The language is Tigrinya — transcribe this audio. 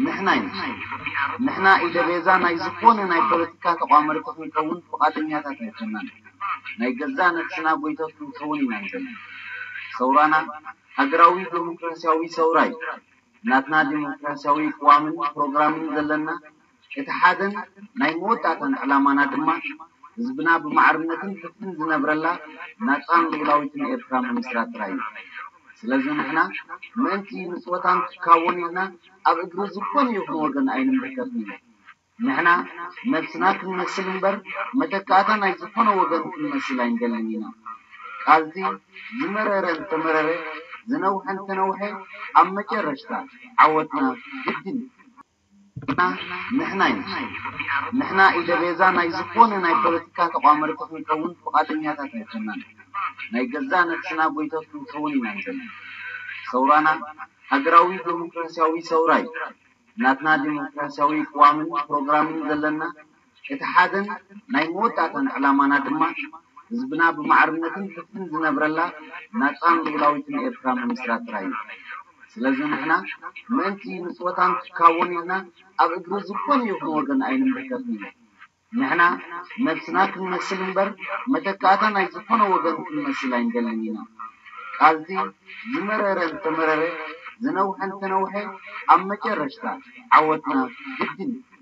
ንሕና ኢና። ንሕና ኢደ ቤዛ ናይ ዝኾነ ናይ ፖለቲካ ተቋም ክንከውን ፍቓደኛታት ኣይኮናን። ናይ ገዛ ነፍስና ጎይቶት ክንከውን ኢና ንደሊ። ሰውራና ሃገራዊ ዴሞክራሲያዊ ሰውራ እዩ። ናትና ዴሞክራሲያዊ ቅዋምን ፕሮግራምን ዘለና እቲ ሓደን ናይ መወዳእታን ዕላማና ድማ ህዝብና ብማዕርነትን ፍትሕን ዝነብረላ ናጻን ልኡላዊትን ኤርትራ ምምስራት ጥራይ እዩ። ስለዚ ንሕና ምእንቲ ንጽወታን ትካቦን ኢልና ኣብ እግሪ ዝኾነ ይኹን ወገን ኣይንምርከትን ኢና። ንሕና ነብስና ክንመስል እምበር መተካእታ ናይ ዝኾነ ወገን ክንመስል ኣይንደልን ኢና። ቃልሲ ዝመረረ እንተመረረ ዝነውሐ እንተነውሐ ኣብ መጨረሽታ ዓወትና ግድን እዩ። ንሕና ኢና። ንሕና ኢደ ቤዛ ናይ ዝኾነ ናይ ፖለቲካ ተቋም ክንከውን ፍቓደኛታት ኣይኮናን። ናይ ገዛ ነፍስና ጎይቶት ክንከውን ኢና ንደሊ። ሰውራና ሃገራዊ ዴሞክራሲያዊ ሰውራ እዩ። ናትና ዴሞክራሲያዊ ቅዋምን ፕሮግራምን ዘለና እቲ ሓደን ናይ መወዳእታን ዕላማና ድማ ህዝብና ብማዕርነትን ፍትሕን ዝነብረላ ናጻን ልኡላዊትን ኤርትራ ምምስራት ጥራይ እዩ። ስለዚ ንሕና ምእንቲ ንጽወታን ትካቦን ኢልና ኣብ እግሪ ዝኾነ ይኹን ወገን ኣይንምርከትን ኢና። ንሕና ነብስና ክንመስል እምበር መተካእታ ናይ ዝኾነ ወገን ክንመስል ኣይንደልን ኢና። ቃልሲ ዝመረረ እንተመረረ ዝነውሐ እንተነውሐ ኣብ መጨረሽታ ዓወትና ግድን እዩ።